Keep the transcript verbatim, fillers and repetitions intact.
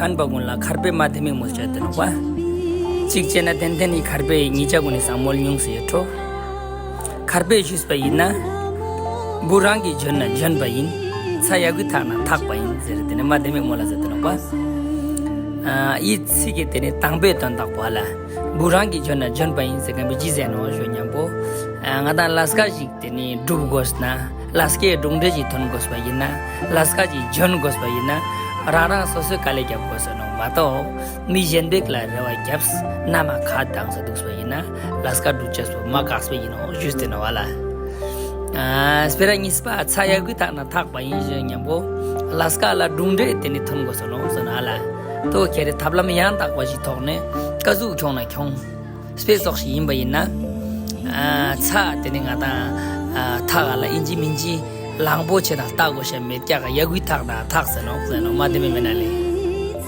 ཁན་པ་ཀུན་ལ་ཁར་པེ་མ་དེ་མིག་མོལ་ཅ་དེ་ནོག་པ། ཅིག་ཅེ་ན་ཏན་ཏན་ནི་ཁར་པེ་ཉིས་ཆ་ཀུན་ནི་སང་མོལ་ཉུང་སེ་ཡོད་ཁྲོ། ཁར་པེ་ཞུས་པ་ཡིན་ན། བུ་རང་གི་འཇོན་ན་འཇོན་པ་ཡིན། ཚ་ཡ་གུ་ཐག་ན་ཐག་པ་ཡིན་ཟེར་དེ་ནི་མ་དེ་མིག་མོལ་ལ་ཟེར་དེ་ནོག་པ། ཨ་འི་ཚིག་གི་དེ་ནི་དང་པོའི་དོན་དག་པོ་ལ། བུ་རང་གི་འཇོན་ན་འཇོན་པ་ཡིན་ཟེར་ཁན་པོ་ཅི་ཟེར་ནོག་ཞུ་ཉམ་པོ། ཨ་ང་དང་ལས་ཀ་ཞིག་དེ་ནི་སྒྲུབ་དགོས་ན། ལས་ཀའི་གྲུབ་འབྲས་ཅིག་ཐོན་དགོས་པ་ཡིན་ན། ལས་ཀ་ཅིག་འཇོན་དགོས་པ་ཡིན་ན། རང་རང་སོ་སོས་དཀའ་ལས་རྒྱབ་དགོས་ས་ནོག་མ་གཏོགས། མི་གཞན་པའི་ལ་རེ་བ་རྒྱབ། མནའ་མ་ཁ་གདངས་ས་འདུག་པ་ཡིན་ན། ལས་ཀ་སྒྲུབ་ཅེས་པོ་མ་དཀགས་པ་ཡིན་ནོག་ཞུས་ཏེ་ནོག་པ་ལ། ཨ་སྤེ་ར་གཉིས་པ་ཚ་ཡ་གུ་ཐག་ན་ཐག་པ་ཡིན་ཞུ་ཉམ་པོ། ལས་ཀ་ལ་གྲུབ་འབྲས་དེ་ནི་ཐོན་དགོས་ས་ནོག་ཟེར་ནོག་པ་ལ། ཏོ་ཁྱེ་རེ་ཐབས་ལམ་ཡང་དག་པ་ཞིག་ཐོག་ནས་ཀ་ཟུག་ཁྱོང་ན་ཁྱོང་། སྤེ་ཙོགས་ཤིག་ཡིན་པ་ཡིན་ན། ཨ་ཚ་དེ་ནི་ང་དང་ཨ་ཐག་ག་ལ་ཨིན་ཅི་མིན་ཅི་ལང་པོ་ཆེ་ན་ལྟ་དགོས་ཤ་མེད་ཀྱག། ཡ་གུ་ཐག་ན་ཐག་ཟེར་ནོག་ཟེར་ནོག་མ་དེ་མིག་མེན་ན་ལེ།